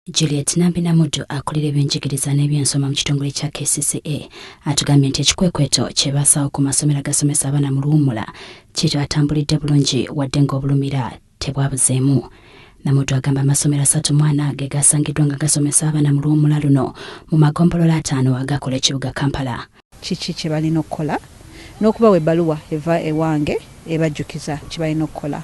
Juliet Nambi Namuddu akulira ebyenjigiriza n'ebyensoma mu kitongole kya KCCA atugambye nti ekikwekweto kye basaawo ku masomero agasomesa abaana mu luwummula kiratambulidde bulungi wadde ng'obulumira tebwabuzeemu. Namuddu agamba amasomero 34 ge gasangiddwa nga gasomesa abaana mu luwummula luno mu magombolola 5 agakola ekibuga Kampala. Kiki kye balina okukola n'okubawa ebbaluwa eva ewange ebajjukiza kye balina okukola.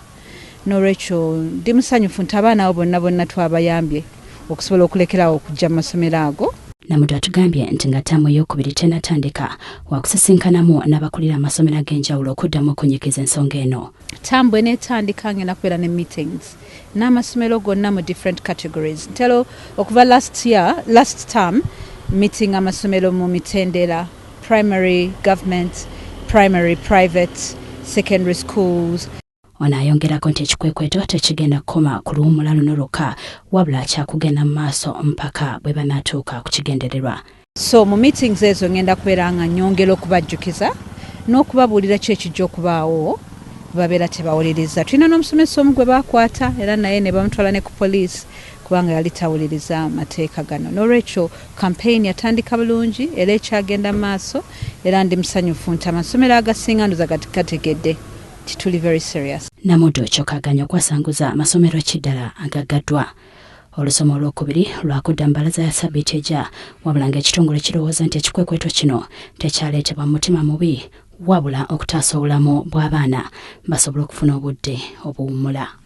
N'olwekyo ndi musanyufu nti abaana abo bonna bonna twabayambye okusobola okulekeraawo okujja mu masomero ago. Namuddu atugambye nti nga ttaamu ey'okubiri tennatandika, wakusisinkanamu n'abakulira amasomero ag'enjawulo okuddamu okunyikiza ensonga eno. Ttaamu bw'eneetandika ngenda kubeera ne meetings n'amasomero gonna mu different categories. Ntera okuva last year, last term, meeting amasomero mu mitendera primary, government, primary, private, secondary schools. Ono ayongerako nti ekikwekweto tekigenda kukoma ku luwummula luno lwokka wabula kyakugenda mu maaso mpaka bwe banaatuuka ku kigendererwa. So mu meetings ezo ngenda kubeera nga nnyongera okubajjukiza n'okubabuulira ki ekijja okubaawo babeera tebawuliriza. Tulina n'omusomesa omu gwe baakwata era naye ne bamutwala ne ku poliisi kubanga yali tawuliriza mateeka gano. N'olwekyo campaign yatandika bulungi era ekyagenda mu maaso era ndi musanyufu nti amasomero agasinga ndoza gategedde nti tuli very serious. Namuddu kyokka aganye okwasanguza amasomero ki ddala agaggaddwa. Olusoma olwokubiri lwakudda mu mbalaza ya sabbiiti ejja wabula ng'ekitongole kirowooza nti ekikwekweto kino tekyaleetebwa mu mutima mubi wabula okutaasa obulamu bw'abaana basobole okufuna obudde obuwummula.